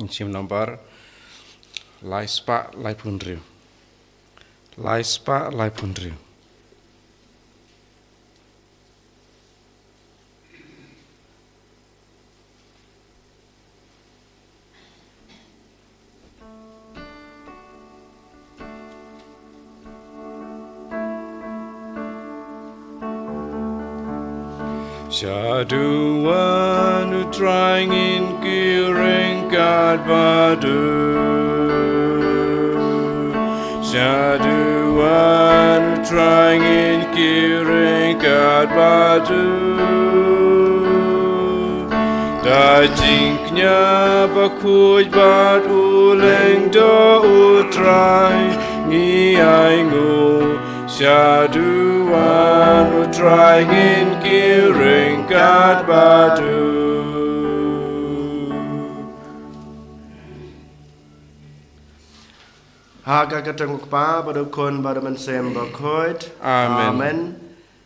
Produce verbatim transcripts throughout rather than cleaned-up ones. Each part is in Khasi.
Ngi shim nambar lai spah laiphew hynriew. Lai spah laiphew hynriew. Shaduh wan U Trai, ngin kiew ryngkat bad u. Shaduh wan U Trai, ngin kiew ryngkat bad u. Da jingkñia bakhuid bad u lyngdoh U Trai, ngi ainguh. Shaduh wan U Trai, ngin kiew ryngkat bad u. Ha ka kyrteng U Kpa bad U Khun bad U Mynsiem Bakhuid. Amen. Amen.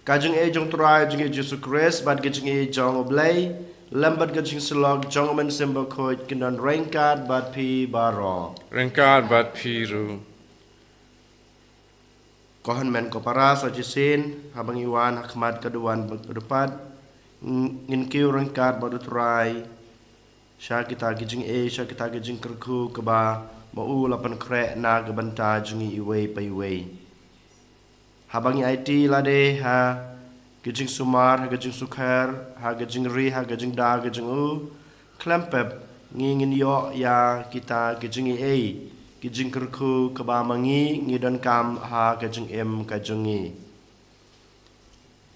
Ka jingïeit jong U Trai jong ngi Jisu Khrist bad ka jingïeit jong U Blei lem bad ka jingsyllok jong U Mynsiem Bakhuid kin don ryngkat bad phi baroh. Ryngkat bad phi ruh. Ko hynmen ko para, sa shisien haba ngi wan ha khmat ka duwan bad ka dupat, ng-, ngin kiew ryngkat bad U Trai sha kita ki jingïeit, sha kita ki jingkyrkhu kaba ma u la pynkhreh na ka bynta jong ngi iwei pa iwei. Haba ngi aiti lade ha ki jingsumar, ha ki jingsukher, ha ki jingri, ha ki jingda ki jong u, khlem pep ngi ngin ïoh ïa kita ki jingïeit, ki jingkyrkhu kaba ma ngi ngi donkam ha ka jingim ka jong ngi.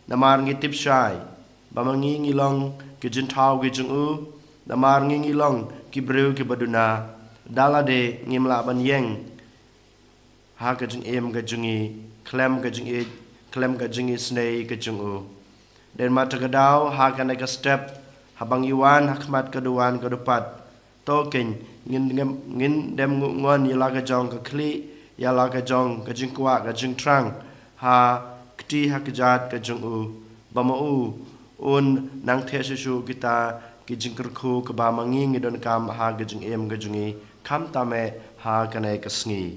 Namar ngi tip shai ba ma ngi ngi long ki jingthaw ki jong u, namar ngi ngi long ki briew kiba duna, da lade ngim lah ban ïeng ha ka jingim ka jong ngi khlem ka jingïeit, khlem ka jingisynei ka jong u. Dei namar kata ka daw ha kane ka step, haba ngi wan ha khmat ka duwan ka dupat, to kein ngin dem, ngin dem nguh ngon ïa la ka jong ka khlieh, ïa la ka jong ka jingkwah ka jingthrang ha kti ha kjat ka jong u, ba ma u un nang theh shuh shuh kita ki jingkyrkhu kaba ma ngi ngi donkam ha ka jingim ka jong ngi, khamtam eh ha kane ka sngi.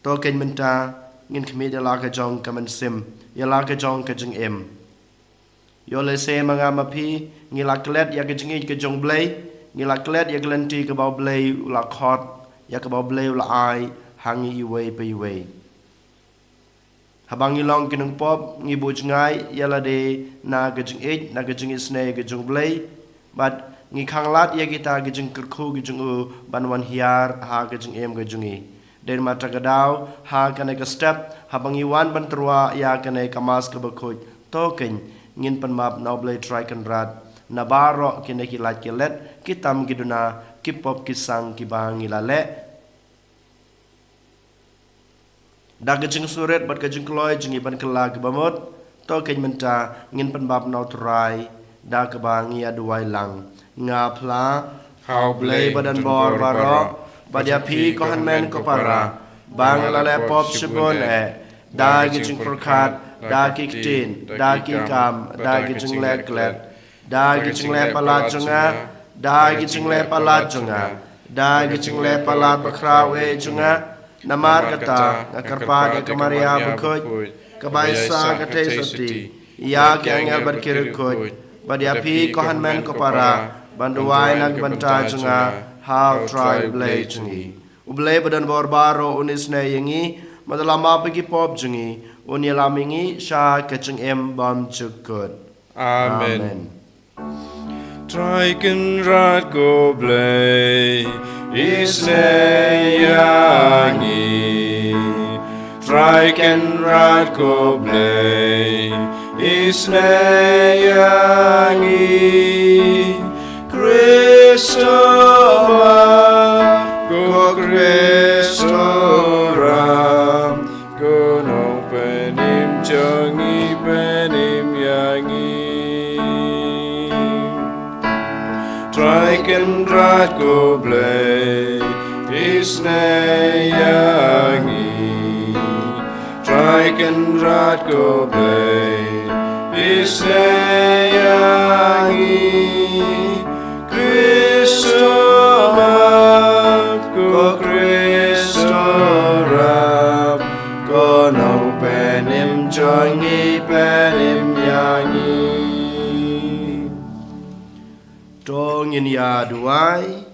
To kein mynta ngin khmih ïa la ka jong ka mynsiem, ïa la ka jong ka jingim. Ïoh lehse ma nga ma phi ngi la klet ïa ka jingïeit ka jong U Blei, ngi la klet ïa ka lynti kaba U Blei u la khot, ïa kaba U Blei u la ai ha ngi iwei pa iwei. Haba ngi long ki nongpop, ngi buh jngai ïa lade na ka jingïeit, na ka jingisynei ka jong U Blei, bad ngi khanglad ïa kita ki jingkyrkhu ki jong u ban wan hiar ha ka jingim ka jong ngi. Dei namar kata ka daw ha kane ka step, haba ngi wan ban tyrwa ïa kane ka Mass kaba khuid, to kein ngin pynmap na U Blei Trai Kynrad na baroh kine ki lait ki let, ki tam ki duna, ki pop ki sang kiba ngi la leh. Da ka jingsngewrit bad ka jingkloi jong ngi ban kylla kiba mut, to kein mynta ngin pynmap na U Trai da kaba ngi ïa duwai lang. Nga phla ha U Blei ba don bor baroh, bad ïa phi ko hynmen ko para, ba nga la leh pop shibun eh, da ki jingpyrkhat, da ki ktien, da ki kam, da ki jingleh klet, da ki jingleh palat jong nga, da ki jingleh palat jong nga, da ki jingleh palat bakhraw eh jong nga. Namar kata nga kyrpad ïa ka Maria bakhuid, kaba isa ka theisotti, ïa ki angel bad ki riewkhuid, bad ïa phi ko hynmen ko para, ban duwai na ka bynta jong nga ha U Trai U Blei jong ngi. U Blei ba don bor baroh un isynei ïa ngi, bad u la map ïa ki pop jong ngi, un ïalam ïa ngi sha ka jingim bymjukut. Amen. Amen. Trai Kynrad ko Blei, isynei ïa ngi. Trai Kynrad ko Blei, isynei ïa ngi. Khrist o ma, ko Khrist o ram, ko Nongpynim jong ngi, pynim ïa ngi. Trai Kynrad ko Blei, isynei ïa ngi. Trai Kynrad ko Blei, isynei ïa ngi. Ngin ïa duwai.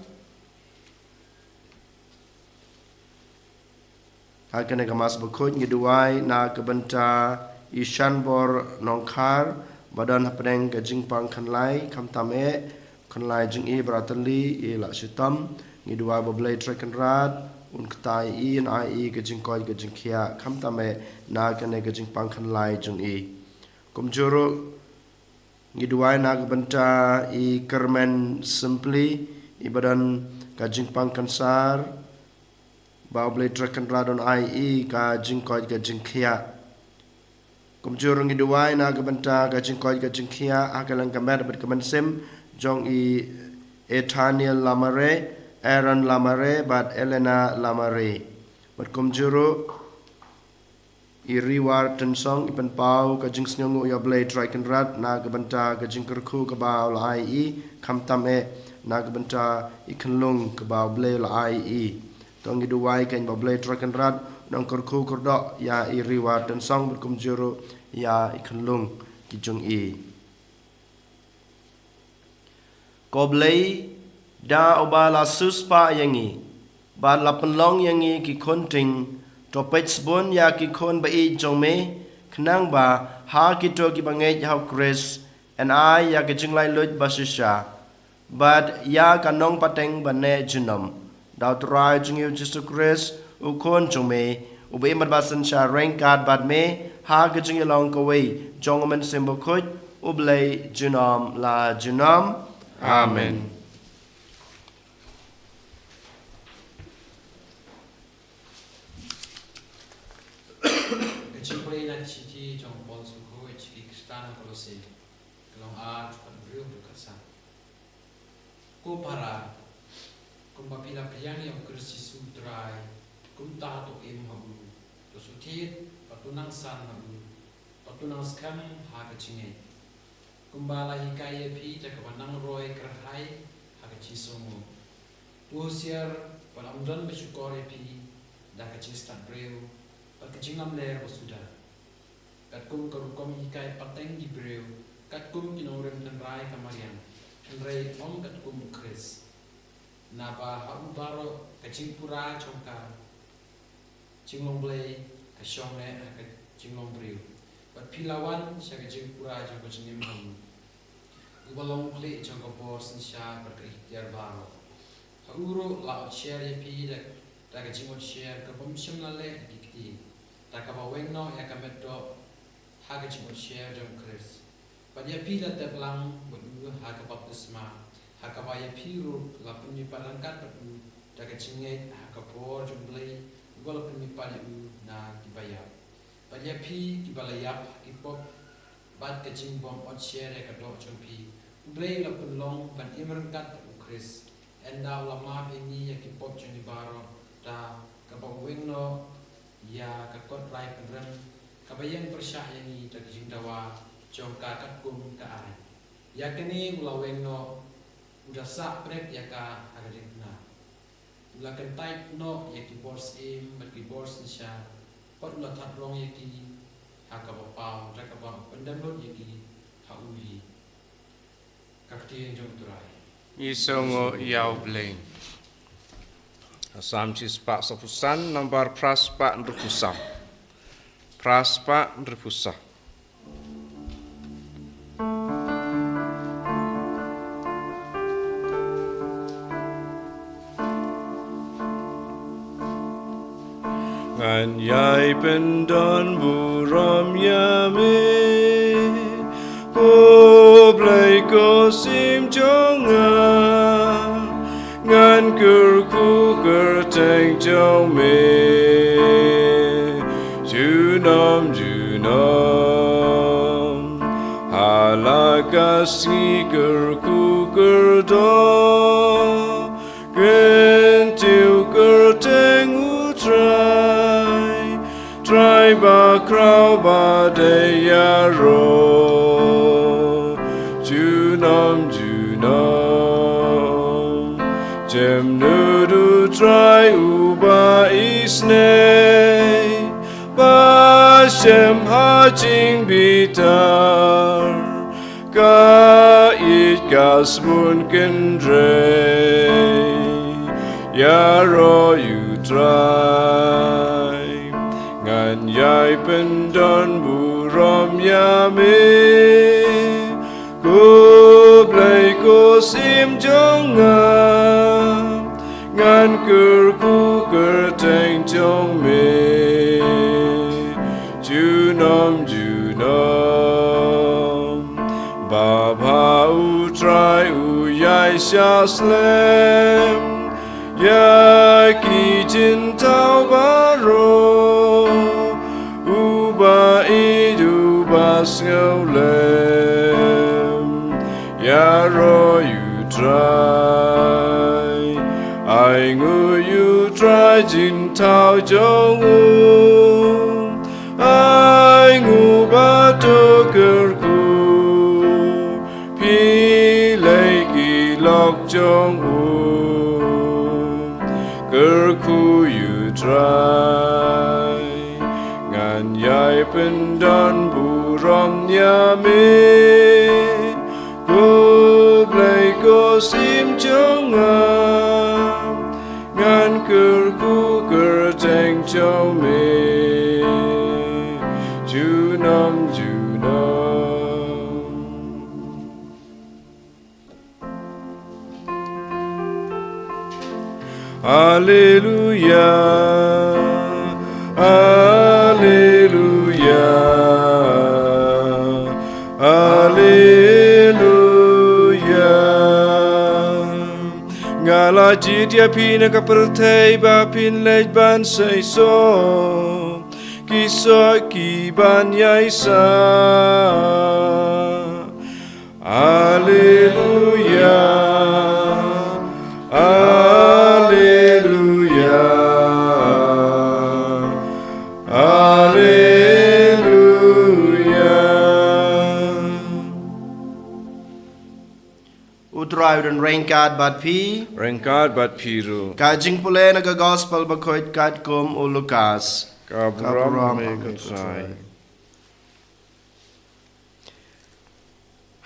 Ha kane ka Mass Bakhuid ngi duwai na ka bynta i Shanbor Nongkhar ba don hapdeng ka jingpang khanlai, khamtam eh khanlai jong i Brother Lee i la shitom. Ngi duwai ba U Blei Trai Kynrad un kyrkhu ïa i, un ai i ka jingkoit ka jingkhiah, khamtam eh na kane ka jingpang khanlai jong i. Kumjuh ruh ngi duwai na ka bynta i Kyrmen Simply i ba don ka jingpang kansar, ba U Blei Trai Kynrad un ai i ka jingkoit ka jingkhiah. Kumjuh ruh ngi duwai na ka bynta ka jingkoit ka jingkhiah ha ka lyngkha met bad ka mynsiem jong i Ethaniel Lamare, Aaron Lamare bad Elena Lamare. Bad kumjuh ruh i Riwar Tynsong i pynpaw ka jingsngewnguh ïa U Blei Trai Kynrad na ka bynta ka jingkyrkhu kaba u la ai i, khamtam eh na ka bynta i khunlung kaba U Blei u la ai i. To ngi duwai kein ba U Blei Trai Kynrad un kyrkhu kyrdoh ïa i Riwar Tynsong bad kumjuh ruh ïa i khunlung ki jong i. Ko Blei, da uba la siewspah ïa ngi bad la pynlong ïa ngi ki khun tieng, to peit sbun ïa ki khun ba ïeit jong me, khnang ba ha kito kiba ngeit ha U Khrist yn ai ïa ka jinglaitluid ba shisha bad ïa ka nongpateng ba neh junom. Da U Trai jong ngi U Jisu Khrist, U Khun jong me, uba im bad ba synshar ryngkat bad me ha ka jingïalong kawei jong U Mynsiem Bakhuid, U Blei junom la junom. Amen. Ka jingpule na ka shithi jong u Paul sha ki Khristan ha Kolose, ka lynnong ar, dkhot hynriew haduh khatsan. Ko para, kumba phi la pdiang ïa U Khrist Jisu U Trai, kumta to im ha u, to shu thied bad to nang san ha u, bad to nang skhem ha ka jingngeit. Kumba la hikai ïa phi da kaba nang roi kyrhai ha ka jingsngewnguh, to husiar ba ym don ba shukor ïa phi da ka jingstad briew bad ka jinglamler ba suda, katkum ka rukom hikai pateng ki briew, katkum ki nongrim tynrai ka mariang, hynrei ym katkum U Khrist. Naba ha u baroh ka jingpura jong ka jinglong Blei ka shong neh ha ka jinglong briew. Bad phi la wan sha ka jingpura jong ka jingim ha u, uba long u khlieh jong ka bor synshar bad ka iktiar baroh. Ha u ruh la ot sher ïa phi da, da ka jingot sher ka bym shym la leh da ki kti, da kaba weng noh ïa ka met doh ha ka jingot sher jong U Khrist. Bad ïa phi la tep lang bad u ha ka baptisma, ha kaba ïa phi ruh la pynmihpat ryngkat bad u da ka jingngeit ha ka bor jong U Blei, uba la pynmihpat ïa u na kiba ïap. Bad ïa phi kiba la ïap ha ki pop bad ka jingbym ot sher ïa ka doh jong phi, U Blei u la pynlong ban im ryngkat bad U Khrist. Ynda u la map ïa ngi ïa ki pop jong ngi baroh, da kaba weng noh ïa ka kot rai pynrem kaba ïeng pyrshah ïa ngi da ka jingdawa jong ka katkum ka aiñ. Ïa kane u la weng noh, u da sah prek ïa ka ha ka diengphna. U la kyntait noh ïa ki bor syiem bad ki bor synshar, bad u la thad rong ïa ki ha kaba paw, da kaba u pyndem lut ïa ki ha u hi. Ka ktien jong U Trai. Ngi sngewnguh ïa U Blei. Salm shispah sawphew san, nambar phra spah hynriewphew saw. Phra spah hynriewphew saw. Ngan ïai pyndonburom ïa me, ko Blei ko Syiem jong nga. Ngan kyrkhu kyrteng jong me junom junom. Ha la ka sngi kyrkhu kyrdoh, kyntiew kyrteng U Trai, Trai bakhraw ba dei ïaroh junom junom. Jemnud U Trai uba isynei, ba shem ha jingbitar, ka ïeit Ka smun kynrei, ïaroh ïa u Trai. Ngan ïai pyndonburom ïa me, ko Blei ko sim jong nga. Ngan kyrkhu kyrteng jong me junom junom. Ba bha u Trai u ïaishah slem ïa ki jingthaw baroh, uba ïeit uba sngewlem. Ïaroh ïa u Trai, ainguh ïa u Trai jingthaw jong u. Ainguh bad to kyrkhu, phi leh ki lok jong u. Kyrkhu ïa u Trai, ngan ïai pyndonburom ïa me, ko Blei ko sim jong nga. Ngan kyrkhu kyrteng jong me junom junom. Alleluia, alleluia, alleluia. Nga la jied ïa phi na ka pyrthei ba phin leit ban seisoh ki soh kiban ïaishah. Alleluia, alleluia, alleluia. U Trai u don ryngkat bad phi. Ryngkat bad phi ruh. Ka jingpule na ka Gospel bakhuid katkum u Lukas. Ka burom ïa me ko Trai.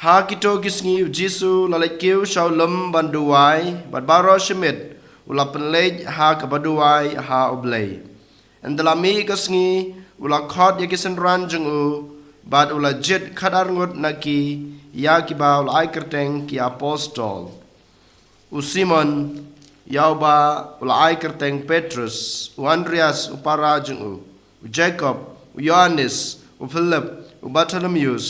Ha kito ki sngi u Jisu u la leit kiew sha u lum ban duwai, bad baroh shi miet u la pynleit ha kaba duwai ha U Blei. Ynda la mih ka sngi, u la khot ïa ki synran jong u, bad u la jied khatar ngut na ki, ïa kiba u la ai kyrteng ki apostol. U Simon, ïa uba u la ai kyrteng Petrus, u Andreas u para jong u, u Jakob, u Ïoannis, u Philip, u Bartholomeus,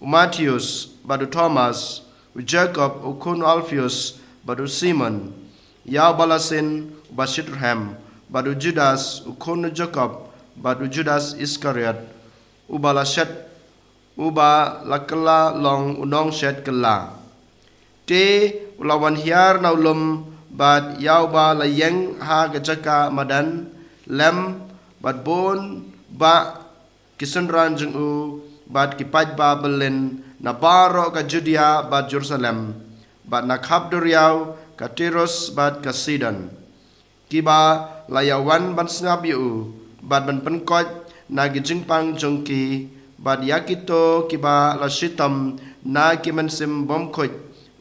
u Matheus, bad u Thomas, u Jakob u khun u Alpheus, bad u Simon, ïa uba la syn uba shitrhem, bad u Judas u khun u Jakob, bad u Judas Iskariot, uba la shet, uba la kylla long u nongshet kylla. Te u la wan hiar na u lum, bad ïa uba la ïeng ha ka jaka madan lem, bad bun bah ki synran jong u, bad ki paidbah byllien na baroh ka Judia bad Jerusalem, bad na khap duriaw ka Tirus bad ka Sidon. Kiba la ïa wan ban sngap ïa u, bad ban pynkoit na ki jingpang jong ki, bad ïa kito kiba la shitom na ki mynsiem bymkhuid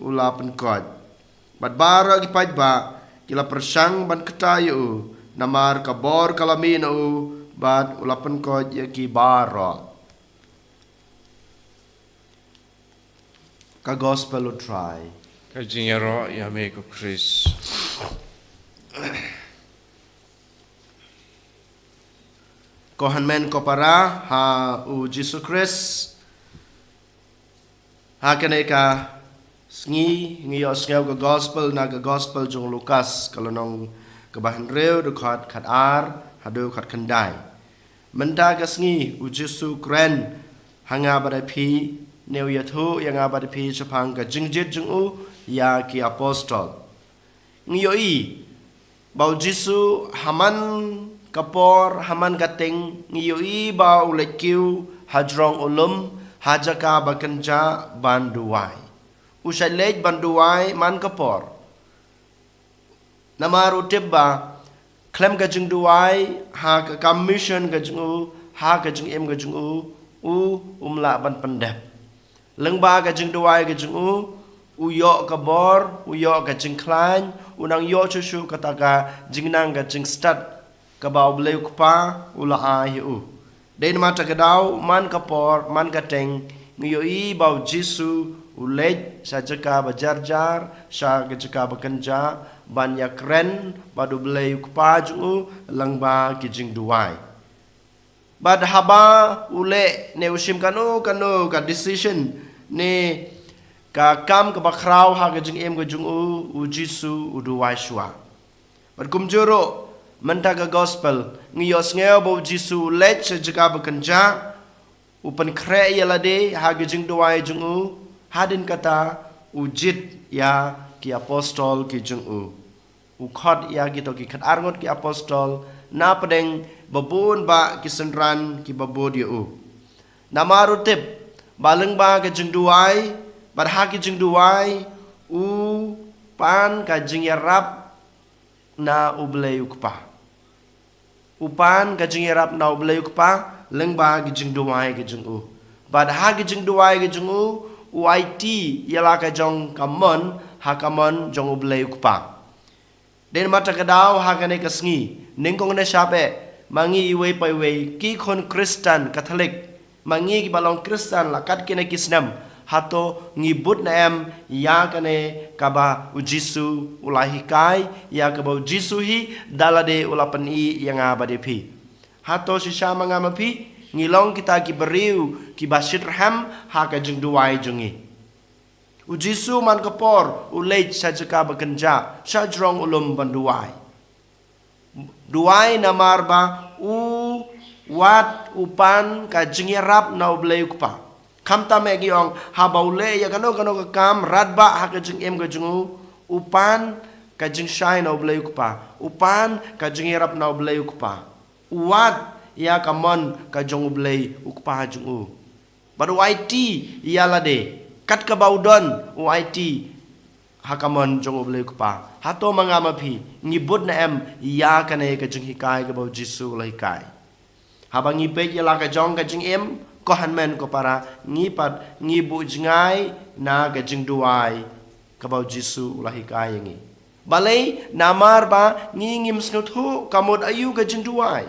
u la pynkoit. Bad baroh ki paidbah ki la pyrshang ban kta ïa u, namar ka bor ka la mih na u, bad u la pynkoit ïa ki baroh. Ka Gospel u Trai. Ka jingïaroh ïa me ko Khrist. Ko hynmen ko para ha u Jisu Khrist. Ha kane ka sngi ngi ïohsngew ka Gospel na ka Gospel jong u Lukas, ka lynnong kaba hynriew, dkhot khatar haduh khatkhyndai. Mynta ka sngi u Jisu u kren ha nga bad phi, ne u ïathuh ïa nga bad phi shaphang ka jingjied jong u ïa ki apostol. Ngi ïohi ba u Jisu ha man ka por, ha man ka teng, ngi ïohi ba u leit kiew hajrong u lum, ha jaka ba kynjah ban duwai. U shait leit ban duwai man ka por. Namar u tip ba khlem ka jingduwai ha ka kam mission ka jong u, ha ka jingim ka jong u, u um lah ban pyndep. Lyngba ka jingduwai ka jong u, u ïoh ka bor, u ïoh ka jingkhlaiñ, u nang ïoh shuh shuh kata ka jingnang ka jingstad kaba U Blei U Kpa u la ai ïa u. Dei namar kata ka daw, man ka por, man ka teng, ngi ïohi ba U Jisu u leit sha jaka ba jar jar, sha ka jaka ba kynjah, ban ïakren bad U Blei U Kpa jong u lyngba ki jingduwai. Bad haba u leh ne u shim kano kano ka decision ne ka kam kaba khraw ha ka jingim ka jong u, U Jisu u duwai shuwa. Bad kumjuh ruh, mynta ka gospel, ngi ïohsngew ba U Jisu u leit sha jaka ba kynjah, u pynkhreh ïa lade ha ka jingduwai jong u, hadien kata u jied ïa ki apostol ki jong u. U khot ïa kito ki khatar ngut ki apostol, na pdeng ba bun bah ki synran kiba bud ïa u. Namar u tip ba lyngba ka jingduwai, bad ha ki jingduwai, u pan ka jingïarap na U Blei U Kpa. U pan ka jingïarap na U Blei U Kpa lyngba ki jingduwai ki jong u. Bad ha ki jingduwai ki jong u, u aiti ïa la ka jong ka mon ha ka mon jong U Blei U Kpa. Dei namar kata ka daw, ha kane ka sngi, nyngkong nyngshap eh, ma ngi iwei pa iwei, ki khun Khristan Katholik, ma ngi kiba long Khristan la katne ki snem, hato ngi bud ne em ïa kane kaba U Jisu u la hikai, ïa kaba U Jisu hi da lade u la pyni ïa nga bad ïa phi? Hato shisha ma nga ma phi ngi long kita ki briew kiba shitrhem ha ka jingduwai jong ngi? U Jisu man ka por u leit sha jaka ba kynjah, sha jrong u lum ban duwai. Duwai namar ba u wad, u pan ka jingïarap na U Blei U Kpa. Khamtam eh ngi ong, haba u leh ïa kano kano ka kam radbah ha ka jingim ka jong u, u pan ka jingshai na U Blei U Kpa, u pan ka jingïarap na U Blei U Kpa. U wad ïa ka mon ka jong U Blei U Kpa jong u. Bad u aiti ïa lade, kat kaba u don, u aiti ha ka mon jong U Blei U Kpa. Hato ma nga ma phi ngi bud ne em ïa kane ka jinghikai kaba U Jisu u la hikai? Haba ngi peit ïa la ka jong ka jingim, ko hynmen ko para, ngi pat ngi buh jngai na ka jingduwai kaba U Jisu u la hikai ïa ngi. Balei? Namar ba ngi ngim sngewthuh ka mut aïu ka jingduwai.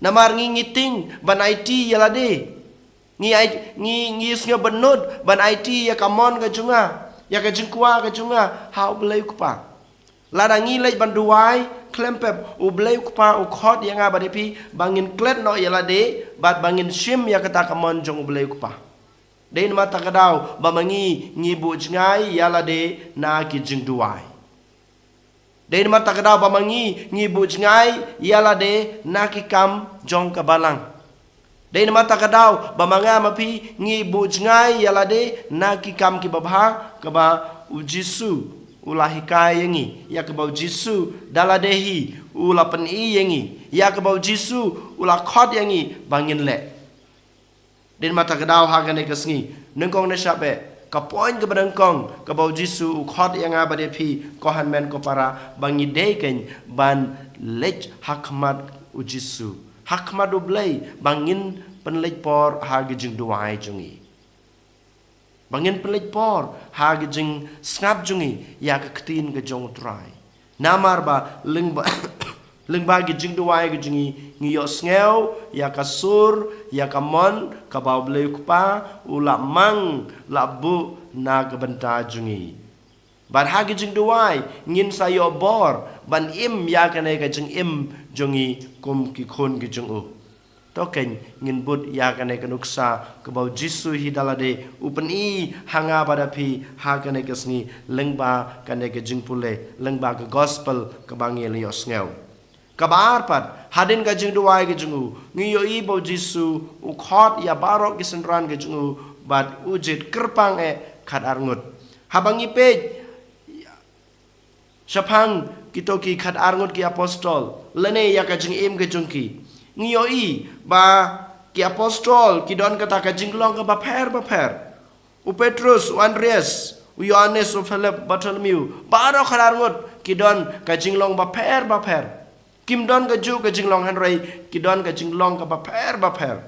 Namar ngi ngi tieng ban aiti ïa lade. Ngi ai, ngi, ngi sngewbynnud ban aiti ïa ka mon ka jong nga, ïa ka jingkwah ka jong nga ha U Blei U Kpa. Lada ngi leit ban duwai, khlem pep U Blei U Kpa u khot ïa nga bad ïa phi ba ngin klet noh ïa lade, bad ba ngin shim ïa kata ka mon jong U Blei U Kpa. Dei namar kata ka daw ba ma ngi ngi buh jngai ïa lade na ki jingduwai. Dei namar kata ka daw ba ma ngi ngi buh jngai ïa lade na ki kam jong ka balang. Dei namar kata ka daw ba ma nga ma phi ngi buh jngai ïa lade na ki kam kiba bha, kaba U Jisu u la hikai ïa ngi, ïa kaba U Jisu da lade hi u la pyni ïa ngi, ïa kaba U Jisu u la khot ïa ngi ba ngin leh. Dei namar kata ka daw ha kane ka sngi, nyngkong nyngshap eh, ka point kaba nyngkong kaba U Jisu u khot ïa nga bad ïa phi, ko hynmen ko para, ba ngi dei kein ban leit ha khmat U Jisu, ha khmat U Blei, ba ngin pynleit por ha ka jingduwai jong ngi. Ba ngin pynleit por ha ka jingsngap jong ngi ïa ka ktien ka jong U Trai. Namar ba lyngba, lyngba ki jingduwai ki jong ngi, ngi ïohsngew ïa ka sur, ïa ka mon kaba U Blei U Kpa u la mang, la buh na ka bynta jong ngi. Bad ha ki jingduwai ngin sa ïoh bor ban im ïa kane ka jingim jong ngi kum ki khun ki jong u. To kein ngin bud ïa kane ka nuksa kaba U Jisu hi da lade u pyni ha nga bad ha phi ha kane ka sngi, lyngba kane ka jingpule, lyngba ka gospel kaba ngi la ïohsngew. Kaba ar pat, hadien ka jingduwai ka jong u, ngi ïohi ba U Jisu u khot ïa baroh ki synran ka jong u bad u jied kyrpang eh khatar ngut. Haba ngi peit shaphang kito ki khatar ngut ki apostol, lane ïa ka jingim ka jong ki, ngi ïohi ba ki apostol ki don kata ka jinglong kaba pher bapher. U Petrus, u Andreas, u Ïoannis, u Philip, Bartholomew, baroh khatar ngut ki don ka jinglong bapher bapher. Kim don kajuh ka jinglong hynrei ki don ka jinglong kaba pher bapher.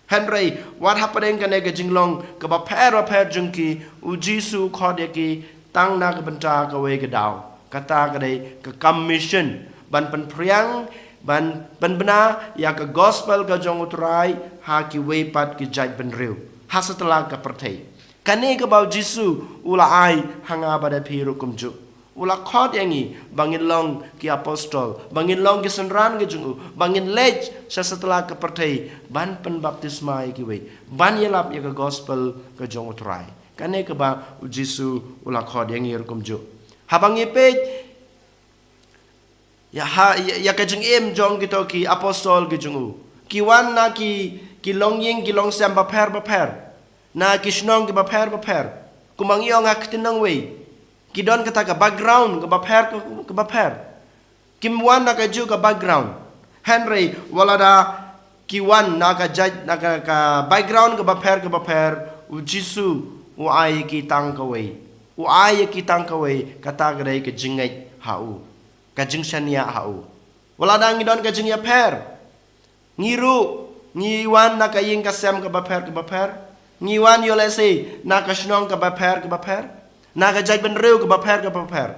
Hynrei wat hapdeng kane ka jinglong kaba pher bapher jong ki, u Jisu u khot ïa ki tang na ka bynta kawei ka daw. Kata ka dei ka kam mission, ban pynphriang, ban pynbna ïa ka gospel ka jong u Trai ha kiwei pat ki jaitbynriew ha satlak ka pyrthei. Kane kaba u Jisu u la ai ha nga bad ha phi ruh kumjuh. U la khot ïa ngi ba ngin long ki apostol, ba ngin long ki synran ka jong u, ba ngin leit sha satlak ka pyrthei ban pynbaptisma ïa kiwei, ban ïalap ïa ka gospel ka jong u Trai. Kane kaba u Jisu u la khot ïa ngi ruh kumjuh. Haba ngi peit ïa ha, ïa, ïa ka jingim jong kito ki apostol ki jong u, ki wan na ki, ki longïing ki longsem bapher bapher, na ki shnong kiba pher bapher. Kumba ngi ong ha ka ktien nongwei, ki don kata ka background kaba pher, kaba pher. Kim wan na kajuh ka background. Hynrei wat lada ki wan na ka jait, na ka, ka background kaba pher kaba pher, u Jisu u ai ïa ki tang kawei. U ai ïa ki tang kawei, kata ka dei ka jingngeit ha u, ka jingshaniah ha u. Wat lada ngi don ka jingïapher, ngi ruh ngi wan na ka ïing ka sem kaba pher kaba pher, ngi wan ïoh lehse na ka shnong kaba pher kaba pher, na ka jaitbynriew kaba pher kaba pher.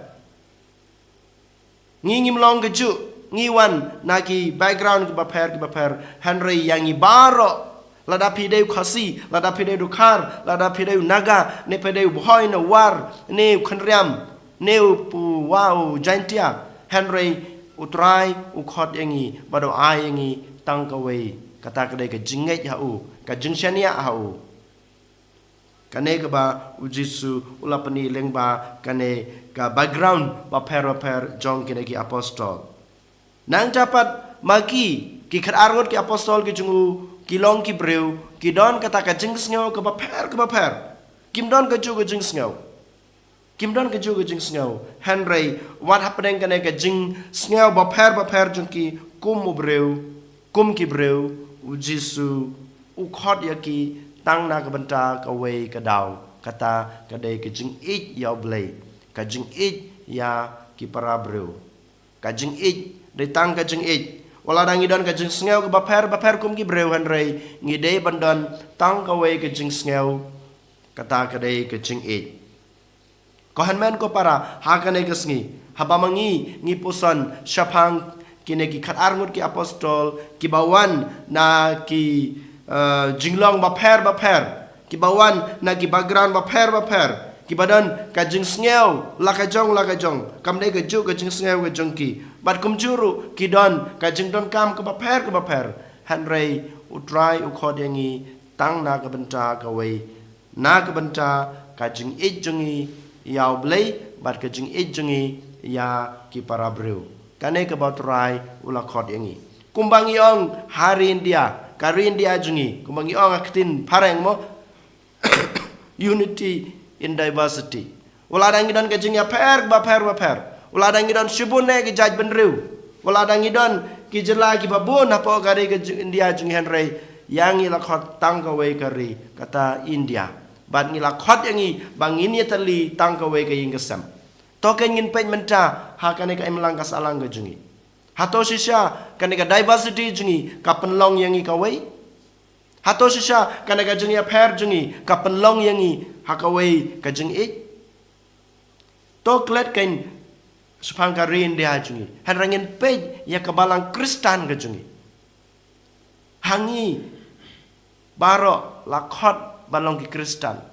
Ngi ngim long kajuh, ngi wan na ki background kiba pher kiba pher. Hynrei ïa ngi baroh, lada phi dei u Khasi, lada phi dei u Dkhar, lada phi dei u Naga, ne phi dei u Bhoi ne u War, ne u Khynriam, ne u Pu, wa u Jaintia, hynrei u Trai u khot ïa ngi bad u ai ïa ngi tang kawei. Kata ka dei ka jingngeit ha u, ka jingshaniah ha u. Kane kaba u Jisu u la pyni lyngba kane ka background bapher bapher jong kine ki apostol. Nangta pat ma ki, ki khatar ngut ki apostol ki jong u, ki long ki briew, ki don kata ka jingsngew kaba pher kaba pher. Kim don kajuh ka jingsngew. Kim don kajuh ka jingsngew. Hynrei wat hapdeng kane ka jingsngew bapher bapher jong ki kum u briew, kum ki briew, u Jisu u khot ïa ki tang na ka bynta kawei ka daw. Kata ka dei ka jingïeit ïa u Blei, ka jingïeit ïa ki para briew. Ka jingïeit, dei tang ka jingïeit. Wat lada ngi don ka jingsngew kaba pher bapher kum ki briew, hynrei ngi dei ban don tang kawei ka jingsngew. Kata ka dei ka jingïeit. Ko hynmen ko para, ha kane ka sngi, haba ma ngi ngi puson shaphang kine ki khatar ngut ki apostol, kiba wan na ki, eh, jinglong bapher bapher, kiba wan na ki background bapher bapher, kiba don ka jingsngew la ka jong la ka jong, kam dei kajuh ka jingsngew ka jong ki. Bad kumjuh ruh ki don ka jingdonkam kaba pher kaba pher. Hynrei u Trai u khot ïa ngi tang na ka bynta kawei, na ka bynta ka jingïeit jong ngi ïa u Blei bad ka jingïeit jong ngi ïa ki para briew. Kane kaba u Trai u la khot ïa ngi. Kumba ngi ong ha ri India, ka ri India jong ngi, kumba ngi ong ha ka ktien phareng mo, unity in diversity. Wat lada ngi don ka jingïapher bapher bapher, wat lada ngi don shibun ne ki jaitbynriew, wat lada ngi don ki jylla kiba bun hapoh ka ri ka jing-, India jong ngi, hynrei ïa ngi la khot tang kawei ka ri, kata India. Bad ngi la khot ïa ngi ba ngin ïatylli tang kawei ka ïing ka sem. To kein ngin peit mynta ha kane ka imlang ka sahlang ka jong ngi. Hato shisha kane ka diversity jong ngi ka pynlong ïa ngi kawei? Hato shisha kane ka jingïapher jong ngi ka pynlong ïa ngi ha kawei ka jingïeit? To klet kein shaphang ka ri India jong ngi, hynrei ngin peit ïa ka balang Khristan ka jong ngi. Ha ngi baroh la khot ban long ki Khristan.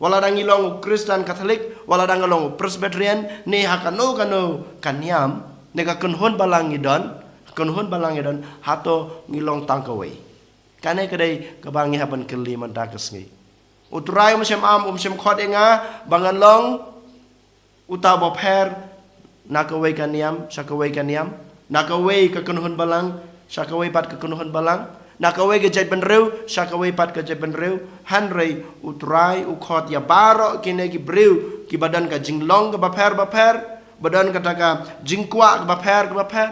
Wat lada ngi long u Khristan Katholik, wat lada ngi long u Presbyterian, ne ha kano kano ka niam, ne ka kynhun balang ngi don, kynhun balang ngi don, hato ngi long tang kawei? Kane ka dei kaba ngi hap ban kylli mynta ka sngi. U Trai um shym am, um shym khot ïa nga ba ngan long uta uba pher na kawei ka niam sha kawei ka niam, na kawei ka kynhun balang sha kawei pat ka kynhun balang, na kawei ka jaitbynriew sha kawei pat ka jaitbynriew. Hynrei u Trai u khot ïa baroh kine ki briew kiba don ka jinglong kaba pher bapher, ba don kata ka jingkwah kaba pher kaba pher,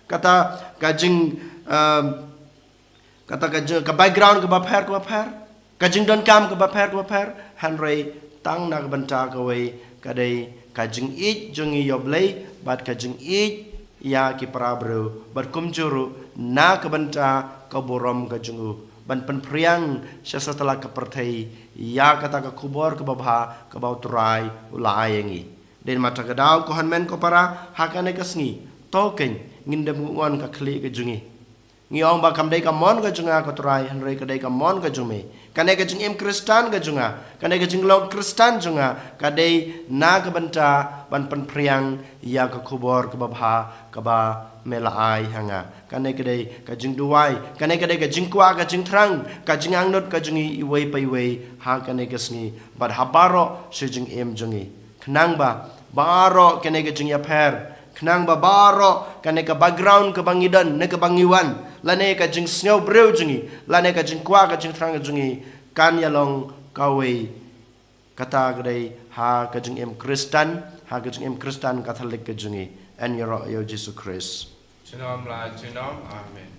kata ka jing, um, kata ka jing, ka background kaba pher kaba pher, ka jingdonkam kaba pher kaba pher, hynrei tang na ka bynta kawei, ka dei ka jingïeit jong ngi ïa u Blei bad ka jingïeit ïa ki para briew, bad kumjuh ruh na ka bynta ka burom ka jong u. ban pynphriang sha satlak ka pyrthei ïa kata ka khubor kaba bha kaba U Trai u la ai ïa ngi. Dei namar kata ka daw, ko hynmen ko para, ha kane ka sngi, to keiñ, ngin dem ngon ka khlieh ka jong ngi. Ngi ong ba kam dei ka mon ka jong nga ko Trai, hynrei ka dei ka mon ka jong me. Kane ka jingim Khristan ka jong nga, kane ka jinglong Khristan jong nga, ka dei na ka bynta ban pynphriang ïa ka khubor kaba bha kaba me la ai ha nga. Kane ka dei ka jingduwai, kane ka dei ka jingkwah ka jingthrang, ka jingangnud ka jong ngi iwei pa iwei ha kane ka sngi bad ha baroh shi jingim jong ngi. Khnang ba baroh kane ka jingïapher, khnang ba baroh kane ka background kaba ngi don ne kaba ngi wan, lane ka jingsngew briew jong ngi, lane ka jingkwah ka jingthrang jong ngi, kan ïalong kawei. Kata ka dei ha ka jingim Khristan, ha ka jingim Khristan Katholik ka jong ngi. Yn ïaroh ïa U Jisu Khrist. Junom la junom. Amen.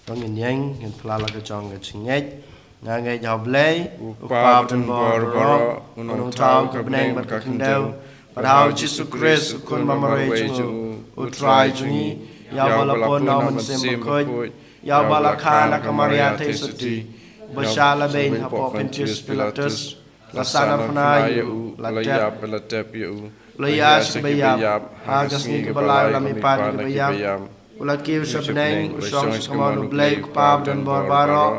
To ngin ïeng, ngin phla la ka jong ka jingngeit. Nga ngeit ha U Blei, U Kpa badonbor baroh, U Nongthaw ka bneng bad ka khyndew, bad ha U Jisu Khrist, U Khun bamarwei jong U, U Trai jong ngi, ïa uba la pun na U Mynsiem Bakhuid, ïa uba la kha na ka Maria Theisotti, uba shah lehbeiñ hapoh Pontius Pilatus, la sahnarphna ïa u, la tep, la tep ïa u, la ïaid sha kaba ïap, ha ka sngi kaba lai u la mihpat na kiba ïap, u la kiew sha bneng, u shong sha kamon U Blei U Kpa badonbor baroh,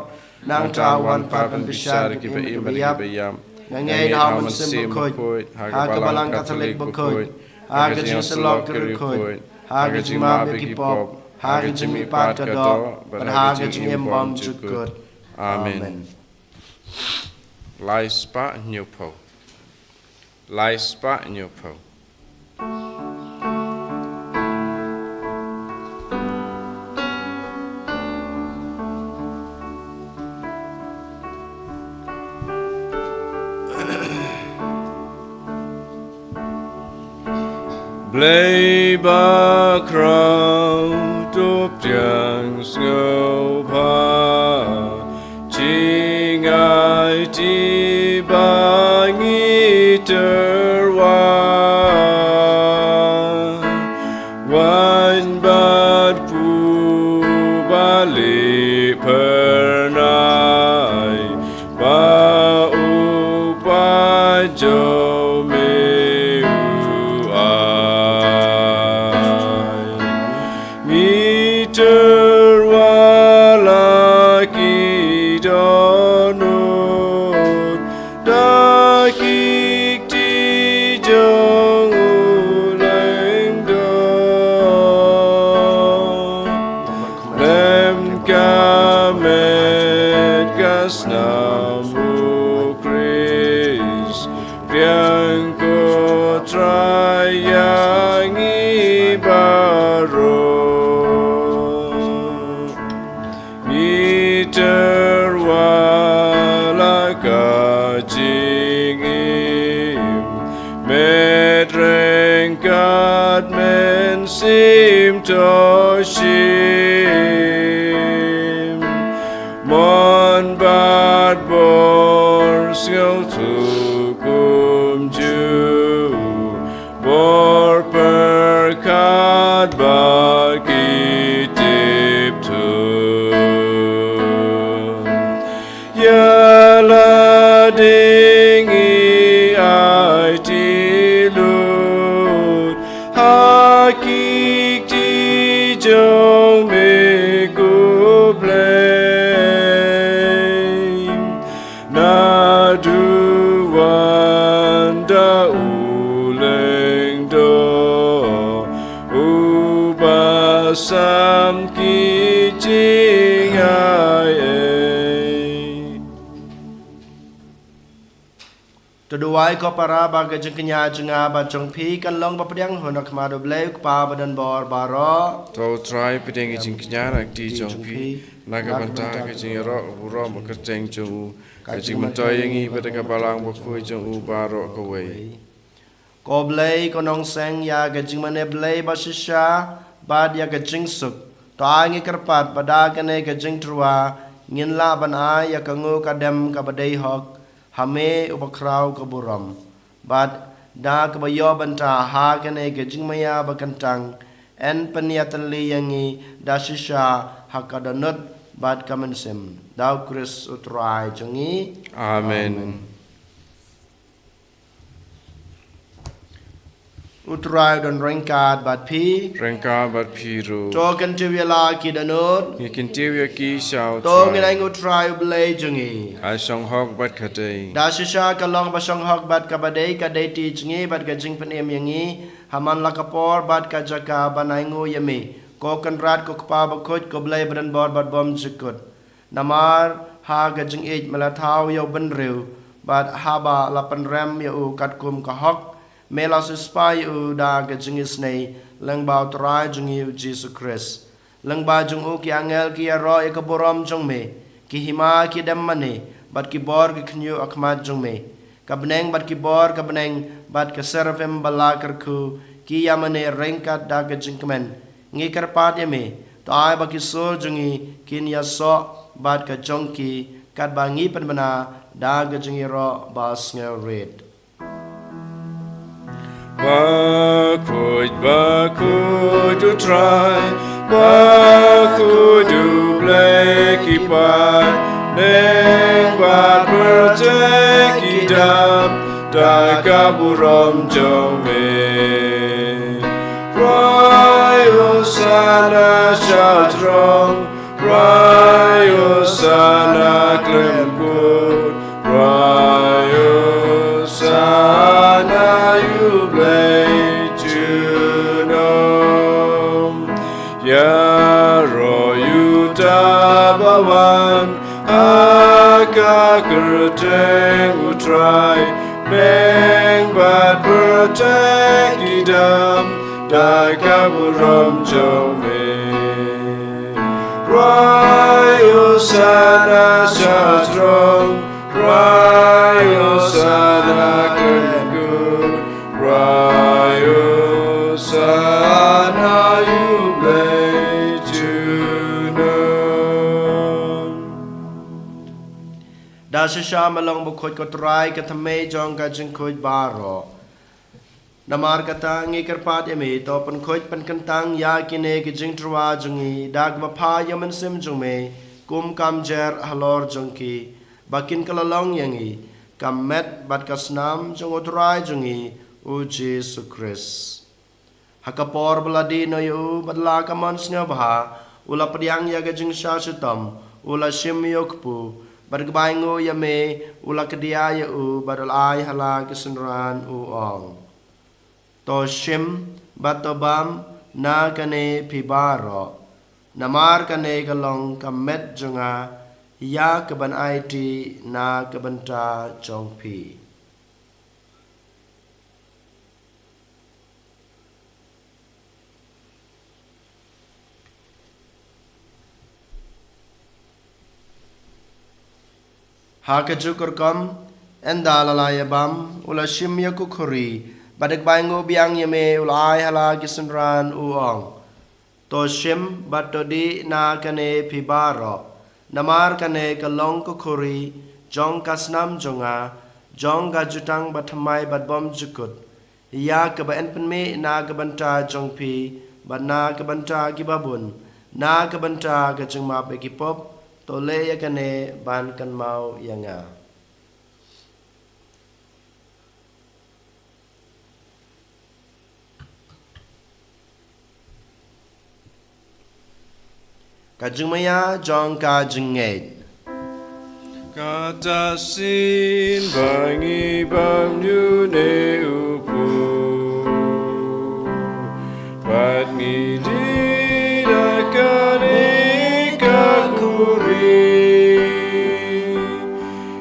nangta u wan pat ban bishar ïa kiba im bad kiba ïap. Nga ngeit ha U Mynsiem Bakhuid, ha ka Balang Katholik bakhuid, ha ka jingsyllok ki riewkhuid, ha ka jingmap ïa ki pop, ha ka jingmihpat ka doh, bad ha ka jingim bymjukut. Amen. Lai spah hynñiewphew. Lai spah hynñiewphew. Blei bakhraw, to pdiang sngewbha, jingaiti ba ngi tyrwa, waiñ bad pur ba lieh phyrnai, ba u paid jong me u ai. Ngi tyrwa la ki dohnud da ki kti jong u lyngdoh. Lem ka met ka snam, U Khrist, pdiang ko Trai ïa ngi baroh. Ngi tyrwa la ka jingim, met ryngkat mynsiem to shim, mon bad bor sngewthuh kumjuh, bor pyrkhat ba ki tip thuh. Ïa lade ngi aiti lut ha ki kti jong me ko Blei. Naduh wan da u lyngdoh, uba sam ki jingai ei. To duwai ko para ba ka jingkñia jong nga bad jong phi kan long ba pdiang hun ha khmat U Blei U Kpa badonbor baroh. To U Trai pdiang ka jingkñia na ka kti jong phi, na ka bynta ka jingïaroh burom ba kyrteng jong u, ka jingmyntoi ïa ngi bad ka Balang Bakhuid jong u baroh kawei. Ko Blei, ko Nongseng ïa ka jingmane Blei bashisha bad ïa ka jingsuk, to ai ngi kyrpad ba da kane ka jingtyrwa ngin lah ban ai ïa ka nguh ka dem kaba dei hok, ha me uba khraw ka burom. Bad da kaba ïoh bynta ha kane ka jingmaïa ba kyntang, yn pynïatylli ïa ngi da shisha ha ka dohnud bad ka mynsiem. Da U Khrist U Trai jong ngi. Amen. Amen. U Trai u don ryngkat bad phi. Ryngkat bad phi ruh. To kyntiew ïa la ki dohnud. Ngi kyntiew ïa ki sha U Trai. To ngin ai nguh U Trai U Blei jong ngi. Ka shong hok bad ka dei. Da shisha ka long ba shong hok bad kaba dei, ka dei ti jong ngi bad ka jingpynim ïa ngi ha man la ka por bad ka jaka ban ai nguh ïa me, ko Kynrad, ko Kpa bakhuid, ko Blei badonbor bad bymjukut. Namar ha ka jingïeit me la thaw ïa u bynriew, bad haba la pynrem ïa u katkum ka hok, me la siewspah ïa u da ka jingisynei lyngba U Trai jong ngi U Jisu Khrist. Lyngba jong u ki angel ki ïaroh ïa ka burom jong me, ki hima ki dem mane, bad ki bor ki khynñiuh ha khmat jong me. Ka bneng bad ki bor ka bneng bad ka seraphim ba la kyrkhu ki ïa mane ryngkat da ka jingkmen. Ngi kyrpad ïa me, to ai ba ki sur jong ngi kin ïasoh bad ka jong ki, katba ngi pynbna da ka jingïaroh ba sngewrit. Bakhuid, bakhuid U Trai, bakhuid U Blei ki paid, bneng bad pyrthei ki dap da ka burom jong me. Rwai Hosana sha throng, rwai Hosana khlem kut, rwai Hosana ïa U Blei junom. Ïaroh ïa uta ba wan ha ka kyrteng U Trai, bneng bad pyrthei ki dap da ka burom jong me. Rwai Hosana sha throng, rwai Hosana khlem kut, rwai Hosana ïa U Blei junom. Da shisha me long bakhuid ko Trai, ka thymmei jong ka jingkhuid baroh. Namar kata ngi kyrpad ïa me, to pynkhuid pynkyntang ïa kine ki jingtyrwa jong ngi da kaba pha ïa u Mynsiem jong me, kum kam jer halor jong ki, ba kin kylla long ïa ngi ka met bad ka snam jong U Trai jong ngi U Jisu Khrist. Ha ka por ba la dih noh ïa u bad la ka mon sngewbha, u la pdiang ïa ka jingshah shitom, u la shim ïa u kpu, bad kaba ainguh ïa me u la kdiah ïa u bad u la ai ha la ki synran, u ong: To shim bad to bam na kane phi baroh, namar kane ka long ka met jong nga, ïa kaban aiti na ka bynta jong phi. Ha kajuh ka rukom, ynda la la ïa bam, u la shim ïa ka khuri, bad da kaba ainguh biang ïa me u la ai ha la ki synran, u ong: To shim bad to dih na kane phi baroh, namar kane ka long ka khuri jong ka snam jong nga, jong ka jutang bathymmai bad bymjukut, ïa kaba yn pynmih na ka bynta jong phi bad na ka bynta kiba bun, na ka bynta ka jingmap ïa ki pop. To leh ïa kane ban kynmaw ïa nga. Ka jingmaïa jong ka jingngeit. Kata shisien ba ngi bam ïa une u kpu, bad ngi dih na kane ka khuri,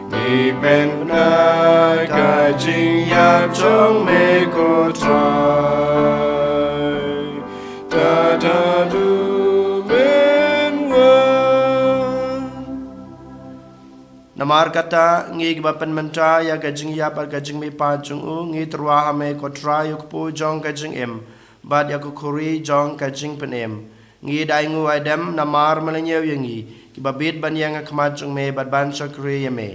ngi pynbna ka jingïap jong me ko Trai, tad haduh men wan. Namar kata, ngi kiba pynmynta ïa ka jingïap bad ka jingmihpat jong u, ngi tyrwa ha me ko Trai, u kpu jong ka jingim, bad ïa ka khuri jong ka jingpynim. Ngi da ainguh aidem namar me la ñiew ïa ngi, kiba bit ban ïeng ha khmat jong me bad ban shakri ïa me.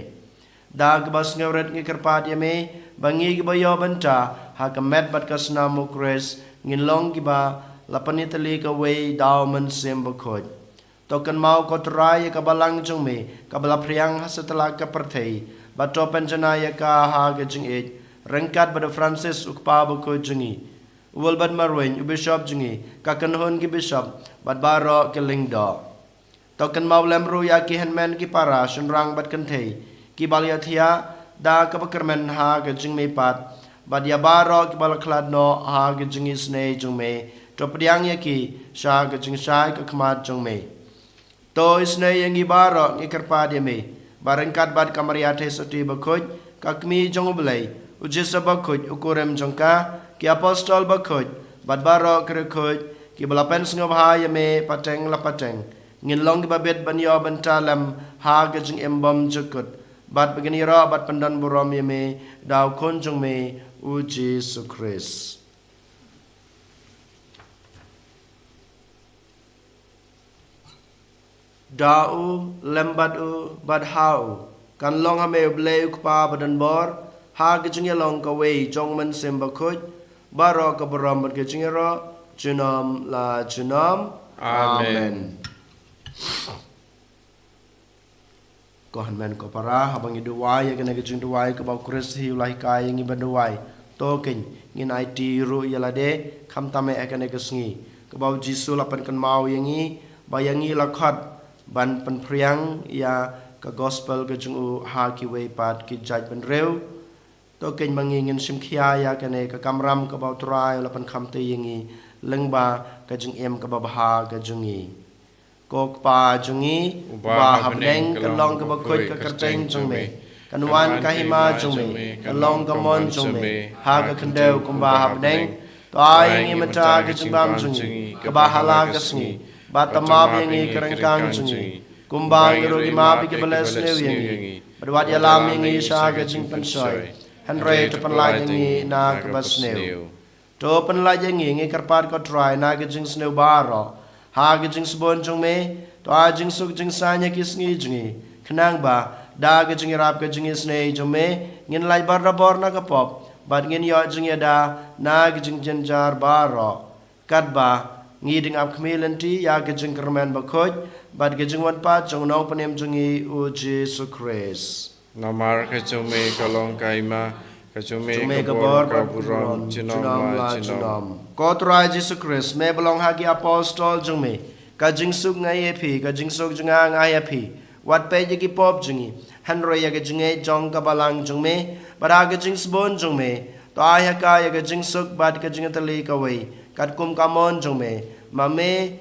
Da kaba sngewrit ngi kyrpad ïa me, ba ngi kiba ïoh bynta ha ka met bad ka snam u Khrist, ngin long kiba la pynïatylli kawei da u Mynsiem Bakhuid. To kynmaw ko Trai ïa ka balang jong me, kaba la phriang ha satlak ka pyrthei, bad to pynjanai ïa ka ha ka jingïeit, ryngkat bad u Francis u kpa bakhuid jong ngi, u Wilbert Marwein u bishop jong ngi, ka kynhun ki bishop, bad baroh ki lyngdoh. To kynmaw lem ruh ïa ki hynmen ki para, shynrang bad kynthei, kiba la ïathiah da kaba kyrmen ha ka jingmihpat, bad ïa baroh kiba la khlad noh ha ka jingisynei jong me, to pdiang ïa ki sha ka jingshai ka khmat jong me. To isynei ïa ngi baroh, ngi kyrpad ïa me, ba ryngkat bad ka Maria Theisotti bakhuid, ka kmie jong u Blei, u Joseph bakhuid, u kurim jong ka, ki apostol bakhuid, bad baroh ki riewkhuid kiba la pynsngewbha ïa me pateng la pateng, ngin long kiba bit ban ïoh bynta lem ha ka jingim bymjukut, bad ba ngin ïaroh bad pyndonburom ïa me da u Khun jong me, u Jisu Khrist. Da u, lem bad u, bad ha u, kan long ha me u Blei u Kpa badonbor, ha ka jingïalong kawei jong u Mynsiem Bakhuid, baroh ka burom bad ka jingïaroh, junom la junom. Amen. Amen. Ko hynmen ko para, haba ngi duwai ïa kane ka jingduwai kaba u Khrist hi u la hikai ïa ngi ban duwai, to kein ngin aiti ruh ïa lade, khamtam eh ha kane ka sngi kaba u Jisu u la pynkynmaw ïa ngi, ba ïa ngi la khot ban pynphriang ïa ka gospel ka jong u ha kiwei pat ki jaitbynriew. To kein ma ngi ngin shim khia ïa kane ka kamram kaba u Trai u la pynkhamti ïa ngi lyngba ka jingim kaba bha ka jong ngi. Ko Kpa jong ngi uba ha bneng, kan long kaba khuid ka kyrteng jong me, kan wan ka hima jong me, kan long ka mon jong me ha ka khyndew kumba ha bneng. To ai ïa ngi mynta ka jingbam jong ngi kaba ha la ka sngi, bad to map ïa ngi ka ryngkang jong ngi, kumba ngi ruh ngi map ïa kiba leh sniew ïa ngi. Bad wat ïalam ïa ngi sha ka jingpynshoi, hynrei to pynlait ïa ngi na kaba sniew. To pynlait ïa ngi, ngi kyrpad ko Trai, na ka jingsniew baroh, ha ka jingsbun jong me. To ai jingsuk jingsaiñ ha ki sngi jong ngi, khnang ba da ka jingïarap ka jingisynei jong me, ngin lait barabor na ka pop, bad ngin ïoh jingïada na ka jingjynjar baroh. Katba ngi dang ap khmih lynti ïa ka jingkyrmen bakhuid bad ka jingwan pat jong u Nongpynim jong ngi u Jisu Khrist. Namar ka jong me ka long ka hima, ka jong me ka bor, ka burom, junom la junom. Ko Trai Jisu Khrist, me ba long ha ki apostol jong me, ka jingsuk nga ai ïa phi, ka jingsuk jong nga nga ai ïa phi. Wat peit ïa ki pop jong ngi, hynrei ïa ka jingngeit jong ka balang jong me, bad ha ka jingsbun jong me, to ai ha ka ïa ka jingsuk bad ka jingïatylli kawei, katkum ka mon jong me, ma me,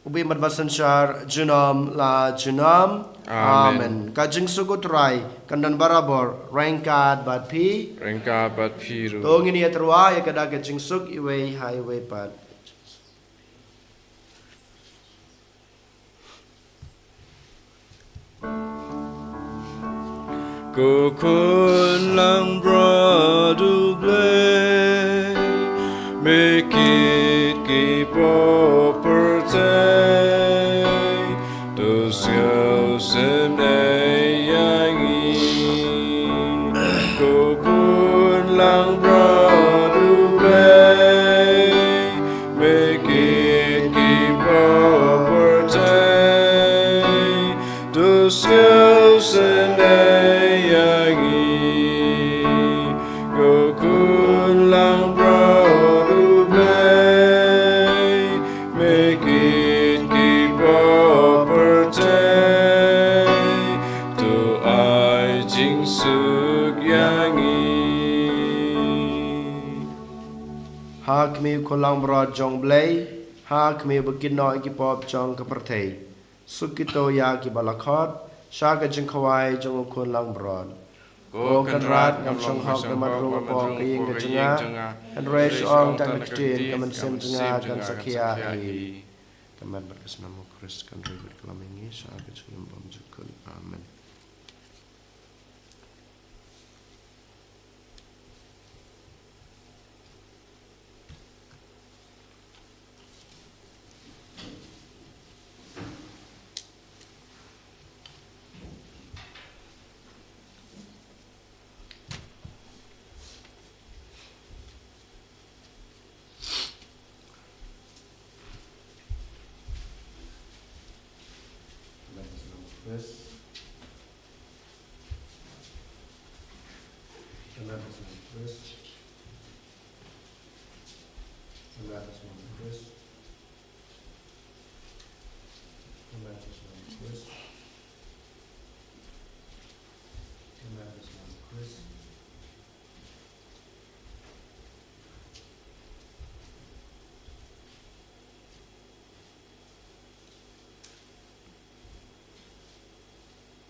u bym bad ba synshar junom la junom. Amen. Amen. Ka jingsuk u Trai kan don barabor ryngkat bad phi. Ryngkat bad phi ruh. To ngin ïa tyrwa ïa ka da ka jingsuk iwei ha iwei pat. Ko Khun langbrot U Blei, me kit ki pop pyrthei, to sngewsynei ïa ngi. Ko Khun langbrot U Blei, me kit ki pop pyrthei, to sngewsynei ïa ngi. Ko Khun langbrot U Blei, me kit ki pop pyrthei, to ai jingsuk ïa ngi. Ha khmih, Khun langbrot jong U Blei, ha khmih ba kit noh ïa ki pop jong ka pyrthei. Suk kito ïa kiba la khot sha ka jingkhawai jong U Khun langbrot. Ko Kynrad, ngam shong hok namar ruh ka pop ka ïing ka jong nga, hynrei shu ong tang ka ktien, ka mynsiem jong nga kan sa khia hi. Ka met bad ka snam U Khrist kan ri bad kylla ïa ngi sha ka jingim bymjukut. Amen. Ka met ka snam Khrist. Ka met ka snam Khrist. Ka met ka snam Khrist.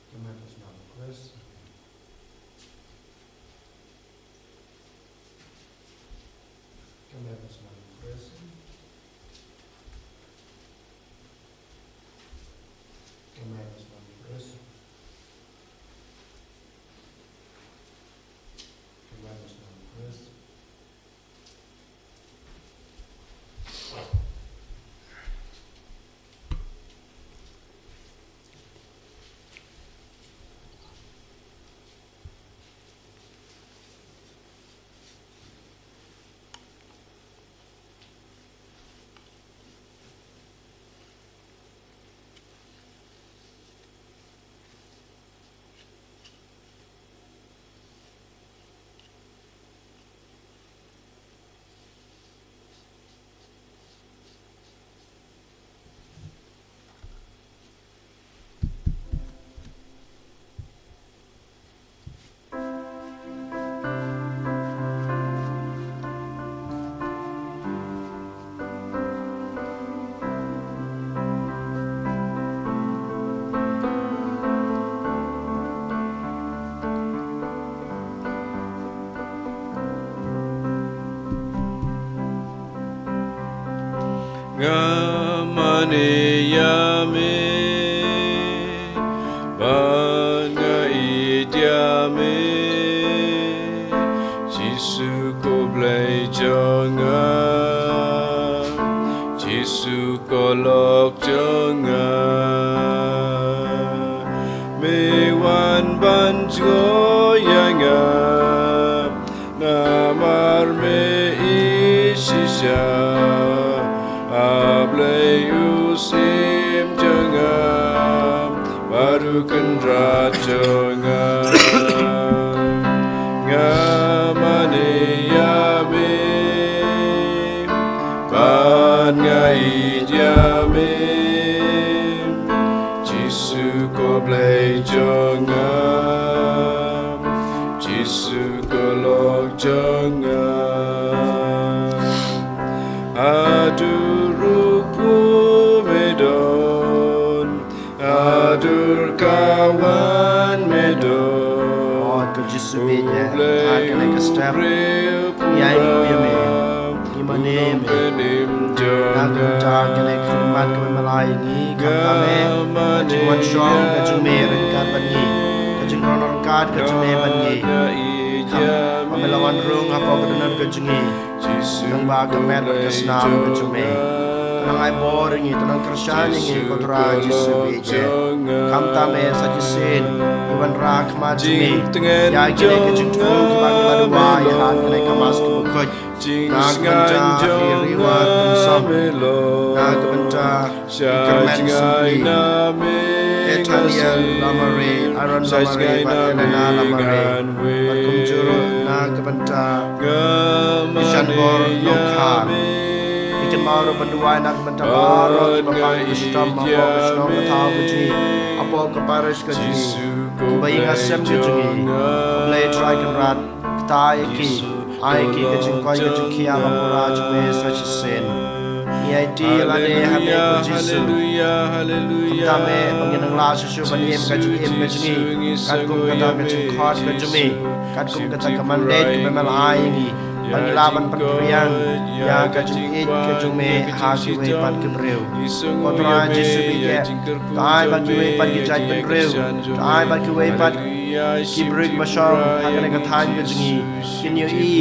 Ka met ka snam Khrist. Ka met ka snam Khrist. Ka met ka snam Khrist. Ka met ka snam Khrist. Nga mane ïa me, bad nga ïeit ïa me, Jisu ko Blei jong nga, Jisu ko lok jong nga. Me wan ban jngoh ïa nga, namar me ïeit shisha. A Blei u Syiem jong nga, bad u Kynrad jong nga. Nga mane ïa me, bad nga ïeit ïa me, Jisu ko Blei jong nga, Jisu ko lok jong nga. Haduh ruh kumne me don, haduh ka wan me don. Lord, ko Jisu beit ïa, ha kane ka step. Ïa ngi ïa me, ngi mane ïa me. Na ka bynta kane ka khmat kaba me la ai ïa ngi, khamtam eh, ka jingwan shong ka jong me ryngkat bad ngi, ka jingwan ryngkat ka jong me bad ngi. Khamtam ba me la wan rung hapoh ka dohnud ka jong ngi. Lyngba ka met bad ka snam ka jong me. To nang ai bor ïa ngi, to nang kyrshan ïa ngi, ko Trai Jisu beit ïa. Khamtam eh sa shisien, ngi wanrah khmat jong ngi ïa kine ki jingthmu kiba ngi la duwai ïa ha kane ka Mass kaba khuid. Na ka bynta i Riwar Pynsan, na ka bynta Kyrmen Sangli, Nathaniel Lamare, Aaron Lamare, bad Elena Lamare, bad kumjuh ruh na ka bynta i Shanbor Nongkhar. Ngi kynmaw ruh ban duwai na ka bynta baroh kiba pang shitom hapoh ka shnong ka thaw ka jong ngi, hapoh ka parish ka jong ngi, kiba ïing ha sem ka jong ngi. Ko Blei Trai Kynrad, kta ïa ki, ai ki ka jingkoit ka jingkhiah ba pura jong me sa shisien. Ngi aiti ïa lade ha me ko Jisu. Khamtam eh ba ngin nang lah shuh shuh ban im ka jingim ka jong ngi katkum kata ka jingkhot ka jong me, katkum kata ka mandate kaba me la ai ïa ngi, ba ngi lah ban pynphriang ïa ka jingïeit ka jong me ha kiwei pat ki briew. Ko Trai Jisu beit ïa, to ai ba kiwei pat ki jaitbynriew, to ai ba kiwei pat ki briew ba shong ha kane ka thaiñ ka jong ngi kin ïohi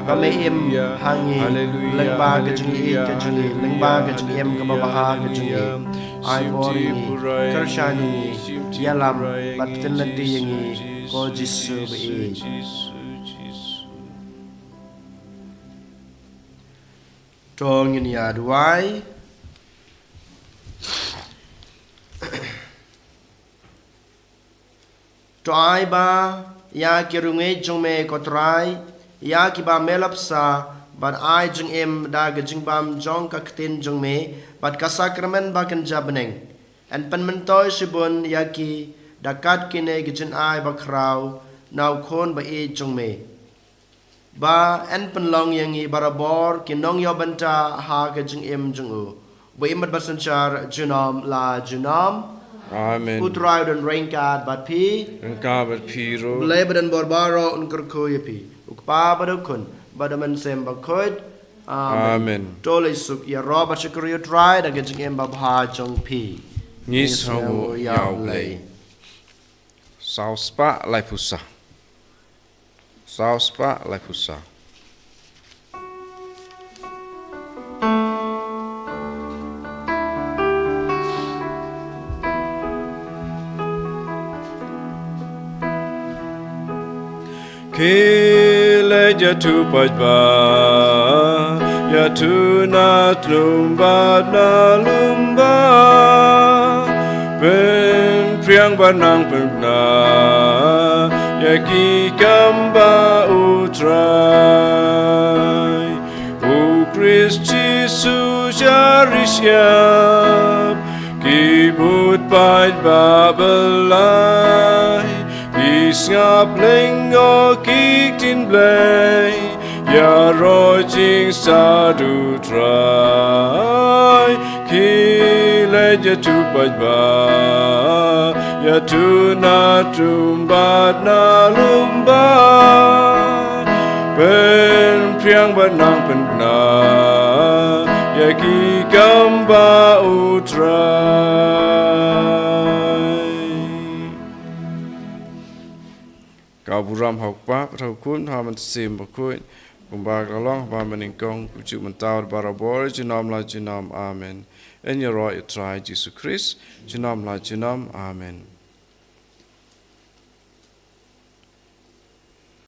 ba me im ha ngi lyngba ka jingïeit ka jong ngi, lyngba ka jingim kaba bha ka jong ngi. Ai bor ïa ngi, kyrshan ïa ngi, ïalam bad pynlynti ïa ngi, ko Jisu ba ïeit. To ngin ïa duwai. To ai ba ïa ki riew ngeit jong me ko Trai, ïa kiba me la bsa bad ai jingim da ka jingbam jong ka ktien jong me bad ka sakramen ba kynja bneng. Yn pynmyntoi shibun ïa ki da kat kine ki jingai bakhraw na u Khun ba ïeit jong me, ba yn pynlong ïa ngi barabor ki nongïoh bynta ha ka jingim jong u, ba im bad ba synshar junom la junom. Amen. U Trai u don ryngkat bad phi. Ryngkat bad phi ruh. Blei ba don bor baroh un kyrkhu ïa phi. U Kpa bad u Khun bad u Mynsiem Bakhuid. Amen. Amen. To leit suk ïaroh bad shukor ïa u Trai da ka jingim babha jong phi. Ngi sngewnguh ïa u Blei. Saw spah laiphew saw. Saw spah laiphew saw. Khie leit ïathuh paidbah, ïathuh na tnum bad na lymbah, pynphriang bad nang pynbna ïa ki kam ba u Trai. U Khrist Jisu shari shyiap, ki bud paidbah ba lai, ki sngap lyngngoh ki ktien Blei, ïaroh jingstad u Trai. Khie leit ïathuh paidbah, ïathuh na tnum bad na lymbah, pynphriang bad nang pynbna ïa ki kam ba u Trai. Ka burom ha u Kpa, ha u Khun, ha u Mynsiem Bakhuid, kumba ka la long ha kaba mynnyngkong, kumjuh mynta bad barabor, junom la junom. Amen. Yn ïaroh ïa u Trai Jisu Khrist, junom la junom. Amen.